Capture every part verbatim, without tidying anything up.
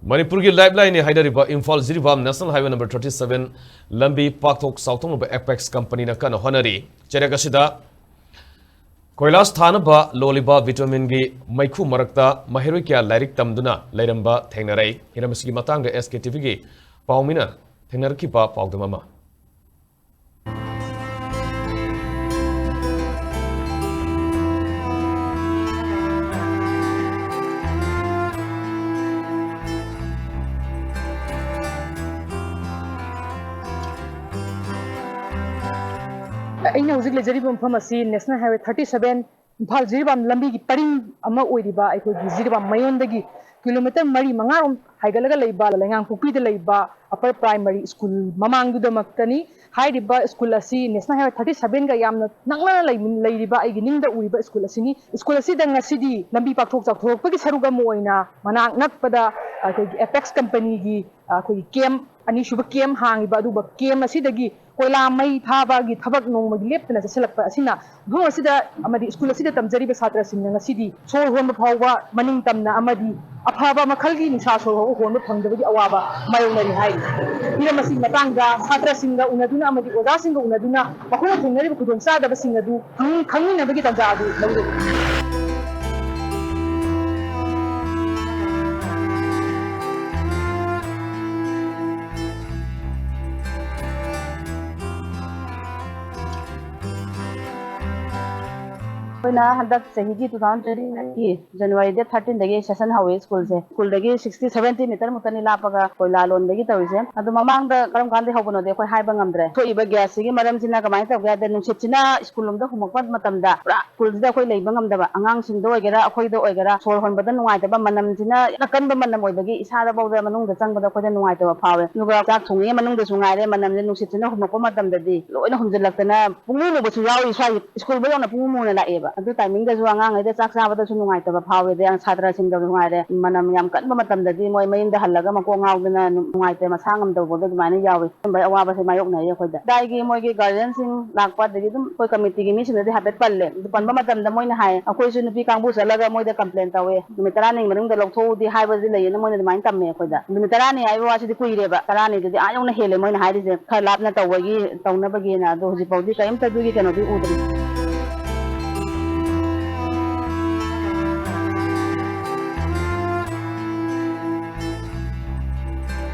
ꯃꯅꯤꯄꯨꯔꯒꯤ ꯂꯥꯏꯐꯂꯥꯏꯟꯅꯤ ꯍꯥꯏꯅꯔꯤꯕ Imphal Jiribam national highway number thirty seven ꯂꯝꯕꯤ ꯄꯥꯛꯊꯣꯛ ꯆꯥꯎꯊꯣꯛꯅꯕ ꯑꯦꯄꯦꯛꯁ ꯀꯝꯄꯅꯤꯅ ꯀꯟꯅ ꯍꯣꯠꯅꯔꯤ꯫ ꯆꯩꯔꯛ ꯑꯁꯤꯗ ꯀꯣꯏꯂꯥꯁ ꯊꯥꯅꯕ ꯂꯣꯜꯂꯤꯕ ꯕꯤꯇꯨꯃꯤꯟꯒꯤ ꯃꯩꯈꯨ ꯃꯔꯛꯇ ꯃꯍꯩꯔꯣꯏ ꯀꯌꯥ ꯂꯥꯏꯔꯤꯛ ꯇꯝꯗꯨꯅ ꯂꯩꯔꯝꯕ ꯊꯦꯡꯅꯔꯦ꯫ ꯍꯤꯔꯝ ꯑꯁꯤꯒꯤ ꯃꯇꯥꯡꯗ ꯑꯦꯁ ꯀꯦ ꯇꯤ ꯚꯤꯒꯤ ꯄꯥꯎꯃꯤꯅ ꯊꯦꯡꯅꯔꯛꯈꯤꯕ ꯄꯥꯎꯗꯝ ꯑꯃ꯫ ꯑꯩꯅ ꯍꯧꯖꯤꯛ ꯂꯩꯖꯔꯤꯕ ꯃꯐꯝ ꯑꯁꯤ national highway thirty seven Imphal Jiribam ꯂꯝꯕꯤꯒꯤ ꯄꯔꯤꯡ ꯑꯃ ꯑꯣꯏꯔꯤꯕ ꯑꯩꯈꯣꯏꯒꯤ ꯖꯤꯔꯤꯕꯥꯝ ꯃꯌꯣꯟꯗꯒꯤ ꯀꯤꯂꯣꯃꯤꯇꯔ ꯃꯔꯤ ꯃꯉꯥꯔꯣꯝ ꯍꯥꯏꯒꯠꯂꯒ ꯂꯩꯕ ꯂꯩꯉꯥꯡꯄꯣꯛꯄꯤꯗ ꯂꯩꯕ ꯑꯄꯔ ꯄ꯭ꯔꯥꯏꯃꯔꯤ ꯁ꯭ꯀꯨꯜ ꯃꯃꯥꯡꯗꯨꯗꯃꯛꯇꯅꯤ꯫ ꯍꯥꯏꯔꯤꯕ ꯁ꯭ꯀꯨꯜ ꯑꯁꯤ ꯅꯦꯁꯅꯦꯜ ꯍꯥꯏꯋꯦ thirty seven ꯒ ꯌꯥꯝꯅ ꯅꯛꯅꯅ ꯂꯩꯃꯤ-, ꯂꯩꯔꯤꯕ ꯑꯩꯒꯤ ꯅꯤꯡꯗ ꯎꯔꯤꯕ ꯁ꯭ꯀꯨꯜ ꯑꯁꯤꯅꯤ꯫ ꯁ꯭ꯀꯨꯜ ꯑꯁꯤꯗ ꯉꯁꯤꯗꯤ ꯂꯝꯕꯤ ꯄꯥꯛꯊꯣꯛ ꯆꯥꯎꯊꯣꯔꯛꯄꯒꯤ ꯁꯔꯨꯛ ꯑꯃ ꯑꯣꯏꯅ ꯃꯅꯥꯛ ꯅꯛꯄꯗ ꯑꯩꯈꯣꯏꯒꯤ ꯑꯦꯄꯦꯛꯁ ꯀꯝꯄꯅꯤꯒꯤ ꯑꯩꯈꯣꯏꯒꯤ ꯀꯦꯝ, ꯑꯅꯤꯁꯨꯕ ꯀꯦꯝ ꯍꯥꯡꯉꯤꯕ ꯑꯗꯨꯒꯨꯝꯕ ꯀꯦꯝ ꯑꯁꯤꯗꯒꯤ ꯀꯣꯏꯂꯥ ꯃꯩ ꯊꯥꯕꯒꯤ ꯊꯕꯛ ꯅꯣꯡꯃꯒꯤ ꯂꯦꯞꯇꯅ ꯆꯠꯁꯤꯜꯂꯛꯄ ꯑꯁꯤꯅ ꯃꯐꯝ ꯑꯁꯤꯗ ꯑꯃꯗꯤ ꯁ꯭ꯀꯨꯜ ꯑꯁꯤꯗ ꯇꯝꯖꯔꯤꯕ ꯁꯥꯇ꯭ꯔꯁꯤꯡꯅ ꯉꯁꯤꯗꯤ ꯁꯣꯔ ꯍꯣꯟꯕ ꯐꯥꯎꯕ ꯃꯅꯤꯡ ꯇꯝꯅ ꯑꯃꯗꯤ ꯑꯐꯕ ꯃꯈꯜꯒꯤ ꯅꯨꯡꯁꯥ ꯁꯣꯔ ꯐꯥꯎꯕ ꯍꯣꯟꯕ ꯐꯪꯗꯕꯒꯤ ꯑꯋꯥꯕ ꯃꯥꯌꯣꯛꯅꯔꯤ ꯍꯥꯏꯔꯤ꯫ ꯍꯤꯔꯝ ꯑꯁꯤꯒꯤ ꯃꯇꯥꯡꯗ ꯁꯥꯇ꯭ꯔꯁꯤꯡꯒ ꯎꯅꯗꯨꯅ ꯑꯃꯗꯤ ꯑꯣꯖꯥꯁꯤꯡꯒ ꯎꯅꯗꯨꯅ ꯃꯈꯣꯏꯅ ꯊꯦꯡꯅꯔꯤꯕ ꯈꯨꯗꯣꯡꯆꯥꯗꯕꯁꯤꯡ ꯑꯗꯨ ꯈꯪ-, ꯈꯪꯃꯤꯟꯅꯕꯒꯤ ꯇꯥꯟꯖꯥ ꯑꯗꯨ ꯂꯧꯖꯒꯅꯤ꯫ ꯑꯩꯈꯣꯏꯅ ꯍꯟꯗꯛ ꯆꯍꯤꯒꯤ two thousand twenty nine ꯒꯤ January date thirteen ꯗꯒꯤ session ꯍꯧꯋꯤ ꯁ꯭ꯀꯨꯜꯁꯦ꯫ ꯁ꯭ꯀꯨꯜꯗꯒꯤ sixty seventy meter ꯃꯨꯛꯇꯅꯤ ꯂꯥꯞꯄꯒ ꯀꯣꯏꯂꯥ ꯂꯣꯟꯕꯒꯤ ꯇꯧꯔꯤꯁꯦ꯫ ꯑꯗꯣ ꯃꯃꯥꯡꯗ ꯀꯔꯝ ꯀꯥꯟꯗ ꯍꯧꯕꯅꯣꯗꯤ ꯑꯩꯈꯣꯏ ꯍꯥꯏꯕ ꯉꯝꯗ꯭ꯔꯦ꯫ ꯊꯣꯛꯏꯕ gas ꯁꯤꯒꯤ ꯃꯔꯝꯁꯤꯅ ꯀꯃꯥꯏꯅ ꯇꯧꯒꯦ ꯍꯥꯏꯗ, ꯅꯨꯡꯁꯤꯠꯁꯤꯅ ꯁ꯭ꯀꯨꯜ ꯂꯣꯝꯗ ꯍꯨꯝꯃꯛꯄ ꯃꯇꯝꯗ ꯄꯨꯔꯥ ꯁ꯭ꯀꯨꯜꯁꯤꯗ ꯑꯩꯈꯣꯏ ꯂꯩꯕ ꯉꯝꯗꯕ, ꯑꯉꯥꯡꯁꯤꯡꯗ ꯑꯣꯏꯒꯦꯔꯥ, ꯑꯩꯈꯣꯏꯗ ꯑꯣꯏꯒꯦꯔꯥ, ꯁꯣꯔ ꯍꯣꯟꯕꯗ ꯅꯨꯡꯉꯥꯏꯇꯕ, ꯃꯅꯝꯁꯤꯅ ꯌꯥꯝꯅ ꯀꯟꯕ ꯃꯅꯝ ꯑꯣꯏꯕꯒꯤ ꯏꯁꯥꯗꯐꯥꯎꯗ ꯃꯅꯨꯡꯗ ꯆꯪꯕꯗ ꯑꯩꯈꯣꯏꯗ ꯅꯨꯡꯉꯥꯏꯇꯕ ꯐꯥꯎꯋꯦ꯫ ꯑꯗꯨꯒ ꯆꯥꯛ ꯊꯣꯡꯉꯤꯉꯩ ꯃꯅꯨꯡꯗꯁꯨ ꯉꯥꯏꯔꯦ, ꯃꯅꯝꯁꯦ ꯅꯨꯡꯁꯤꯠꯁꯤꯅ ꯍꯨꯝꯃꯛꯄ ꯃꯇꯝꯗꯗꯤ ꯂꯣꯏꯅ ꯍꯨꯝꯖꯤꯜꯂꯛꯇꯅ ꯄꯨꯡꯃꯨ ꯃꯨꯕꯁꯨ ꯌꯥꯎꯔꯤ꯫ ꯁ꯭ꯋꯥꯏꯒꯤ ꯁ꯭ꯀꯨꯜ ꯐꯥꯎ ꯌꯧꯅ ꯄꯨꯡꯃꯨ ꯃꯨꯅ ꯂꯥꯛꯑꯦꯕ꯫ ꯑꯗꯨ timingꯗꯁꯨ ꯑꯉꯥꯡꯈꯩꯗ ꯆꯥꯛ ꯆꯥꯕꯗꯁꯨ ꯅꯨꯡꯉꯥꯏꯇꯕ ꯐꯥꯎꯋꯦ, ꯑꯗꯩ ꯁꯥꯇ꯭ꯔꯁꯤꯡꯗꯁꯨ ꯅꯨꯡꯉꯥꯏꯔꯦ, ꯃꯅꯝ ꯌꯥꯝ ꯀꯟꯕ ꯃꯇꯝꯗꯗꯤ ꯃꯣꯏ ꯃꯌꯨꯝꯗ ꯍꯜꯂꯒ ꯃꯀꯣꯛ ꯉꯥꯎꯗꯅ ꯅꯨꯡꯉꯥꯏꯇꯦ, ꯃꯁꯥ ꯉꯝꯗꯕ ꯐꯥꯎꯗ ꯑꯗꯨꯃꯥꯏꯅ ꯌꯥꯎꯋꯤ꯫ ꯑꯗꯨꯝꯕꯩ ꯑꯋꯥꯕꯁꯦ ꯃꯥꯌꯣꯛꯅꯩ ꯑꯩꯈꯣꯏꯗ꯫ ꯂꯩꯀꯥꯏꯒꯤ ꯃꯣꯏꯒꯤ guardianꯁꯤꯡ ꯂꯥꯛꯄ, ꯑꯗꯒꯤ ꯑꯗꯨꯝ ꯑꯩꯈꯣꯏ committeeꯒꯤ ꯃꯤꯁꯤꯡꯅꯗꯤ ꯍꯥꯏꯐꯦꯠ ꯄꯜꯂꯦ꯫ ꯑꯗꯨ ꯄꯟꯕ ꯃꯇꯝꯗ ꯃꯣꯏꯅ ꯍꯥꯏ, "ꯑꯩꯈꯣꯏꯁꯨ ꯅꯨꯄꯤ ꯀꯥꯡꯕꯨ ꯆꯠꯂꯒ ꯃꯣꯏꯗ complain ꯇꯧꯋꯦ, ꯅꯨꯃꯤꯠ ꯇꯔꯥꯅꯤ ꯃꯅꯨꯡꯗ ꯂꯧꯊꯣꯛꯎꯗꯤ ꯍꯥꯏꯕꯗꯤ ꯂꯩꯌꯦꯅ" ꯃꯣꯏꯅ ꯑꯗꯨꯃꯥꯏꯅ ꯇꯝꯃꯦ ꯑꯩꯈꯣꯏꯗ꯫ ꯅꯨꯃꯤꯠ ꯇꯔꯥꯅꯤ ꯍꯥꯏꯕ ꯋꯥꯁꯤꯗꯤ ꯀꯨꯏꯔꯦꯕ, ꯇꯔꯥꯅꯤꯗꯨꯗꯤ ꯑꯥ ꯌꯧꯅ ꯍꯦꯜꯂꯦ ꯃꯣꯏꯅ ꯍꯥꯏꯔꯤꯁꯦ, ꯈꯔ ꯂꯥꯞꯅ ꯇꯧꯕꯒꯤ, ꯇꯧꯅꯕꯒꯤꯅ꯫ ꯑꯗꯣ ꯍꯧꯖꯤꯛ ꯐꯥꯎꯗꯤ ꯀꯔꯤꯝꯇ ꯑꯗꯨꯒꯤ ꯀꯩꯅꯣꯗꯤ ꯎꯗ꯭ꯔꯤ꯫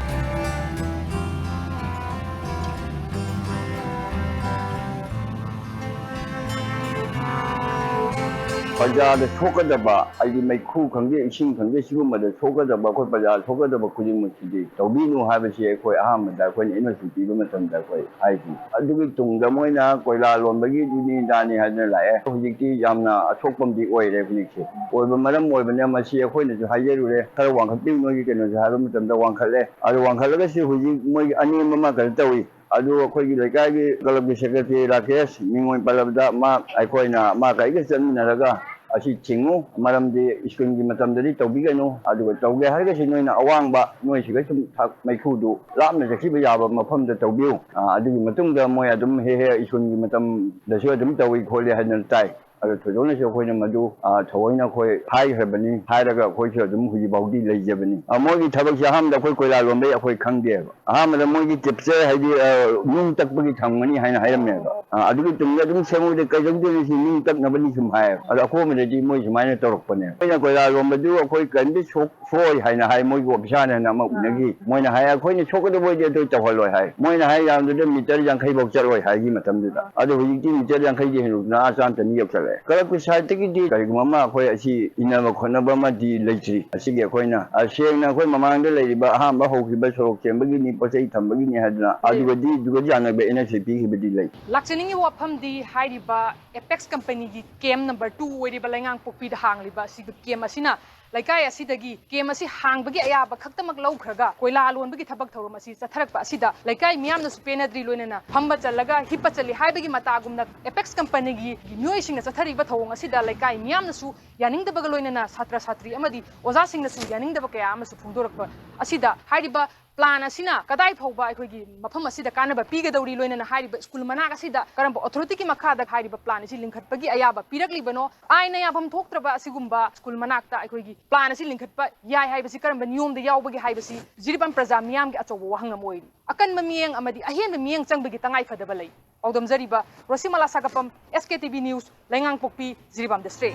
ꯄ꯭ꯔꯖꯥꯗ ꯁꯣꯛꯀꯗꯕ, ꯍꯥꯏꯗꯤ ꯃꯩꯈꯨ ꯈꯪꯗꯦ, ꯏꯁꯤꯡ ꯈꯪꯗꯦ, ꯁꯤꯒꯨꯝꯕꯗ ꯁꯣꯛꯀꯗꯕ, ꯑꯩꯈꯣꯏ ꯄ꯭ꯔꯖꯥꯗ ꯁꯣꯛꯀꯗꯕ ꯈꯨꯗꯤꯡꯃꯛꯁꯤꯗꯤ ꯇꯧꯕꯤꯅꯨ ꯍꯥꯏꯕꯁꯤ ꯑꯩꯈꯣꯏ ꯑꯍꯥꯟꯕꯗ ꯑꯩꯈꯣꯏꯅ ꯏꯟꯐꯣꯔꯃꯦꯁꯟ ꯄꯤꯕ ꯃꯇꯝꯗ ꯑꯩꯈꯣꯏ ꯍꯥꯏꯈꯤ꯫ ꯑꯗꯨꯒꯤ ꯇꯨꯡꯗ ꯃꯣꯏꯅ ꯀꯣꯏꯂꯥ ꯂꯣꯟꯕꯒꯤ ꯑꯗꯨꯅꯤ ꯑꯗꯥꯅꯤ ꯍꯥꯏꯗꯅ ꯂꯥꯛꯑꯦ꯫ ꯍꯧꯖꯤꯛꯇꯤ ꯌꯥꯝꯅ ꯑꯁꯣꯛꯄ ꯑꯃꯗꯤ ꯑꯣꯏꯔꯦ ꯍꯧꯖꯤꯛꯁꯦ꯫ ꯑꯣꯏꯕ ꯃꯔꯝ ꯑꯣꯏꯕꯅ ꯃꯁꯤ ꯑꯩꯈꯣꯏꯅꯁꯨ ꯍꯥꯏꯖꯔꯨꯔꯦ, "ꯈꯔ ꯋꯥꯡꯈꯠꯄꯤꯌꯨ ꯅꯣꯏꯒꯤ ꯀꯩꯅꯣꯁꯦ" ꯍꯥꯏꯕ ꯃꯇꯝꯗ ꯋꯥꯡꯈꯠꯂꯦ꯫ ꯑꯗꯨ ꯋꯥꯡꯈꯠꯂꯒꯁꯨ ꯍꯧꯖꯤꯛ ꯃꯣꯏꯒꯤ ꯑꯅꯦꯝꯕ ꯑꯃ ꯀꯩꯅꯣ ꯇꯧꯏ꯫ ꯑꯗꯨ ꯑꯩꯈꯣꯏꯒꯤ ꯂꯩꯀꯥꯏꯒꯤ ꯀ꯭ꯂꯕꯀꯤ ꯁꯦꯀ꯭ꯔꯦꯇꯔꯤ ꯔꯥꯀꯦꯁ ꯃꯤꯡ ꯑꯣꯏꯅ ꯄꯜꯂꯕꯗ, ꯃꯥ, ꯑꯩꯈꯣꯏꯅ ꯃꯥ ꯀꯩꯒ ꯆꯠꯃꯤꯟꯅꯔꯒ ꯑꯁꯤ ꯊꯤꯡꯉꯨ, ꯃꯔꯝꯗꯤ ꯁ꯭ꯀꯨꯜꯒꯤ ꯃꯇꯝꯗꯗꯤ ꯇꯧꯕꯤꯒꯅꯨ, ꯑꯗꯨꯒ ꯇꯧꯒꯦ ꯍꯥꯏꯔꯒꯁꯨ ꯅꯣꯏꯅ ꯑꯋꯥꯡꯕ, ꯅꯣꯏ ꯁꯤꯒ ꯁꯨꯝ ꯊꯥꯛ ꯃꯩꯈꯨꯗꯨ ꯂꯥꯞꯅ ꯆꯠꯈꯤꯕ ꯌꯥꯕ ꯃꯐꯝꯗ ꯇꯧꯕꯤꯌꯨ꯫ ꯑ, ꯑꯗꯨꯒꯤ ꯃꯇꯨꯡꯗ ꯃꯣꯏ ꯑꯗꯨꯝ ꯍꯦꯛ ꯍꯦꯛ ꯁ꯭ꯀꯨꯜꯒꯤ ꯃꯇꯝꯗꯁꯨ ꯑꯗꯨꯝ ꯇꯧꯏ ꯈꯣꯠꯂꯤ ꯍꯥꯏꯗꯅ ꯇꯥꯏ꯫ ꯑꯗꯣ ꯊꯣꯏꯗꯣꯛꯅꯁꯨ ꯑꯩꯈꯣꯏꯅ ꯃꯗꯨ, ꯑ, ꯊꯑꯣꯏꯅ ꯑꯩꯈꯣꯏ ꯍꯥꯏꯈ꯭ꯔꯕꯅꯤ, ꯍꯥꯏꯔꯒ ꯑꯩꯈꯣꯏꯁꯨ ꯑꯗꯨꯝ ꯍꯧꯖꯤꯛ ꯐꯥꯎꯗꯤ ꯂꯩꯖꯕꯅꯤ꯫ ꯑ, ꯃꯣꯏꯒꯤ ꯊꯕꯛꯁꯦ ꯑꯍꯥꯟꯕꯗ ꯑꯩꯈꯣꯏ ꯀꯣꯏꯂꯥ ꯂꯣꯟꯕꯩ ꯑꯩꯈꯣꯏ ꯈꯪꯗꯦꯕ꯫ ꯑꯍꯥꯟꯕꯗ ꯃꯣꯏꯒꯤ ꯇꯤꯞꯁꯦ ꯍꯥꯏꯗꯤ, ꯑ, ꯅꯨꯡ ꯇꯛꯄꯒꯤ ꯊꯝꯒꯅꯤ ꯍꯥꯏꯅ ꯍꯥꯏꯔꯝꯃꯦꯕ꯫ ꯑ, ꯑꯗꯨꯒꯤ ꯇꯨꯡꯗ ꯑꯗꯨꯝ ꯁꯦꯝꯍꯧꯗꯦ, ꯀꯩꯗꯧꯗꯣꯏꯅꯣ ꯁꯤ ꯅꯨꯡ ꯇꯛꯅꯕꯅꯤ ꯁꯨꯝ ꯍꯥꯏꯌꯦꯕ꯫ ꯑꯗꯣ ꯑꯀꯣꯟꯕꯗꯗꯤ ꯃꯣꯏ ꯁꯨꯃꯥꯏꯅ ꯇꯧꯔꯛꯄꯅꯦ꯫ ꯑꯩꯈꯣꯏꯅ ꯀꯣꯏꯂꯥ ꯂꯣꯟꯕꯗꯨ ꯑꯩꯈꯣꯏ ꯀꯔꯤꯝꯇ ꯁꯣꯛ-, ꯁꯣꯛꯑꯣꯏ ꯍꯥꯏꯅ ꯍꯥꯏ, ꯃꯣꯏꯒꯤ ꯑꯣꯐꯤꯁꯥꯔꯅ ꯑꯃ ꯎꯅꯈꯤ꯫ ꯃꯣꯏꯅ ꯍꯥꯏ, "ꯑꯩꯈꯣꯏꯅ ꯁꯣꯛꯀꯗꯕ ꯑꯣꯏꯗꯤ ꯑꯗꯨ ꯇꯧꯍꯜꯂꯣꯏ" ꯍꯥꯏ꯫ ꯃꯣꯏꯅ ꯍꯥꯏ ꯌꯥꯝꯗꯨꯗ ꯃꯤꯇꯔ ꯌꯥꯡꯈꯩ ꯐꯥꯎ ꯆꯠꯂꯣꯏ ꯍꯥꯏꯒꯤ ꯃꯇꯝꯗꯨꯗ꯫ ꯑꯗꯣ ꯍꯧꯖꯤꯛꯇꯤ ꯃꯤꯇꯔ ꯌꯥꯡꯈꯩꯗꯤ ꯍꯦꯟꯗꯣꯛꯇꯅ ꯑꯥ ꯆꯥꯝ ꯆꯅꯤ ꯌꯧꯁꯜꯂꯛꯑꯦ꯫ ꯀ꯭ꯂꯕꯀꯤ ꯁꯥꯏꯠꯇꯒꯤꯗꯤ ꯀꯔꯤꯒꯨꯝꯕ ꯑꯃ ꯑꯩꯈꯣꯏ ꯑꯁꯤ ꯏꯟꯅꯕ ꯈꯣꯠꯅꯕ ꯑꯃꯗꯤ ꯂꯩꯇ꯭ꯔꯤ꯫ ꯑꯁꯤꯒꯤ ꯑꯩꯈꯣꯏꯅ, ꯑ, ꯁꯦꯡꯅ ꯑꯩꯈꯣꯏ ꯃꯃꯥꯡꯗ ꯂꯩꯔꯤꯕ ꯑꯍꯥꯟꯕ ꯍꯧꯈꯤꯕ ꯁꯣꯔꯣꯛ ꯁꯦꯝꯕꯒꯤꯅꯤ, ꯄꯣꯠ ꯆꯩ ꯊꯝꯕꯒꯤꯅꯤ ꯍꯥꯏꯗꯅ, ꯑꯗꯨꯒꯗꯤ, ꯑꯗꯨꯒꯗꯤ ꯌꯥꯅꯕ ꯑꯦꯟ ꯑꯦꯁ ꯑꯦ ꯄꯤꯈꯤꯕꯗꯤ ꯂꯩ꯫ ꯂꯥꯛꯆꯅꯤꯡꯉꯤꯕ ꯋꯥꯐꯝꯗꯤ ꯍꯥꯏꯔꯤꯕ ꯑꯦꯄꯦꯛꯁ ꯀꯝꯄꯅꯤꯒꯤ ꯀꯦꯝ ꯅꯝꯕꯔ ꯇꯨ ꯑꯣꯏꯔꯤꯕ ꯂꯩꯉꯥꯡꯄꯣꯛꯄꯤꯗ ꯍꯥꯡꯂꯤꯕ ꯑꯁꯤꯒꯤ ꯀꯦꯝ ꯑꯁꯤꯅ ꯂꯩꯀꯥꯏ ꯑꯁꯤꯗꯒꯤ ꯀꯦꯝ ꯑꯁꯤ ꯍꯥꯡꯕꯒꯤ ꯑꯌꯥꯕ ꯈꯛꯇꯃꯛ ꯂꯧꯈ꯭ꯔꯒ ꯀꯣꯏꯂꯥ ꯂꯣꯟꯕꯒꯤ ꯊꯕꯛ ꯊꯧꯔꯝ ꯑꯁꯤ ꯆꯠꯊꯔꯛꯄ ꯑꯁꯤꯗ ꯂꯩꯀꯥꯏ ꯃꯤꯌꯥꯝꯅꯁꯨ ꯄꯦꯟꯅꯗ꯭ꯔꯤ, ꯂꯣꯏꯅꯅ ꯐꯝꯕ ꯆꯠꯂꯒ ꯍꯤꯞꯄ ꯆꯠꯂꯤ ꯍꯥꯏꯕꯒꯤ ꯃꯇꯥꯒꯨꯝꯅ ꯑꯦꯄꯦꯛꯁ ꯀꯝꯄꯅꯤꯒꯤ ꯃꯤꯑꯣꯏꯁꯤꯡꯅ ꯆꯠꯊꯔꯤꯕ ꯊꯧꯑꯣꯡ ꯑꯁꯤꯗ ꯂꯩꯀꯥꯏ ꯃꯤꯌꯥꯝꯅꯁꯨ ꯌꯥꯅꯤꯡꯗꯕꯒ ꯂꯣꯏꯅꯅ ꯁꯥꯇ꯭ꯔ ꯁꯥꯇ꯭ꯔꯤ ꯑꯃꯗꯤ ꯑꯣꯖꯥꯁꯤꯡꯅꯁꯨ ꯌꯥꯅꯤꯡꯗꯕ ꯀꯌꯥ ꯑꯃꯁꯨ ꯐꯣꯡꯗꯣꯔꯛꯄ ꯑꯁꯤꯗ ꯍꯥꯏꯔꯤꯕ ꯄ꯭ꯂꯥꯟ ꯑꯁꯤꯅ ꯀꯗꯥꯏ ꯐꯥꯎꯕ ꯑꯩꯈꯣꯏꯒꯤ ꯃꯐꯝ ꯑꯁꯤꯗ ꯀꯥꯟꯅꯕ ꯄꯤꯒꯗꯧꯔꯤ, ꯂꯣꯏꯅꯅ ꯍꯥꯏꯔꯤꯕ ꯁ꯭ꯀꯨꯜ ꯃꯅꯥꯛ ꯑꯁꯤꯗ ꯀꯔꯝꯕ ꯑꯣꯊꯣꯔꯤꯇꯤꯒꯤ ꯃꯈꯥꯗ ꯍꯥꯏꯔꯤꯕ ꯄ꯭ꯂꯥꯟ ꯑꯁꯤ ꯂꯤꯡꯈꯠꯄꯒꯤ ꯑꯌꯥꯕ ꯄꯤꯔꯛꯂꯤꯕꯅꯣ? ꯑꯥꯏꯟꯅ ꯌꯥꯐꯝ ꯊꯣꯛꯇ꯭ꯔꯕ ꯑꯁꯤꯒꯨꯝꯕ ꯁ꯭ꯀꯨꯜ ꯃꯅꯥꯛꯇ ꯑꯩꯈꯣꯏꯒꯤ ꯄ꯭ꯂꯥꯟ ꯑꯁꯤ ꯂꯤꯡꯈꯠꯄ ꯌꯥꯏ ꯍꯍꯥꯏꯕꯁꯤ ꯀꯔꯝꯕ ꯅꯤꯌꯣꯝꯗ ꯌꯥꯎꯕꯒꯦ ꯍꯥꯏꯕꯁꯤ ꯖꯤꯔꯤꯕꯥꯝ ꯄ꯭ꯔꯖꯥ ꯃꯤꯌꯥꯝꯒꯤ ꯑꯆꯧꯕ ꯋꯥꯍꯪ ꯑꯃ ꯑꯣꯏꯔꯤ꯫ ꯑꯀꯟꯕ ꯃꯤꯠꯌꯦꯡ ꯑꯃꯗꯤ ꯑꯍꯦꯟꯕ ꯃꯤꯠꯌꯦꯡ ꯆꯪꯕꯒꯤ ꯇꯉꯥꯏ ꯐꯗꯕ ꯂꯩ꯫ ꯄꯥꯎꯗꯝꯖꯔꯤꯕ ꯔꯣꯁꯤꯃꯂꯥ ꯁꯥꯒꯞꯄꯝ, S K T V News, ꯂꯩꯉꯥꯡꯄꯣꯛꯄꯤ, ꯖꯤꯔꯤꯕꯥꯝ ꯗꯤꯁꯇ꯭ꯔꯤꯛ꯫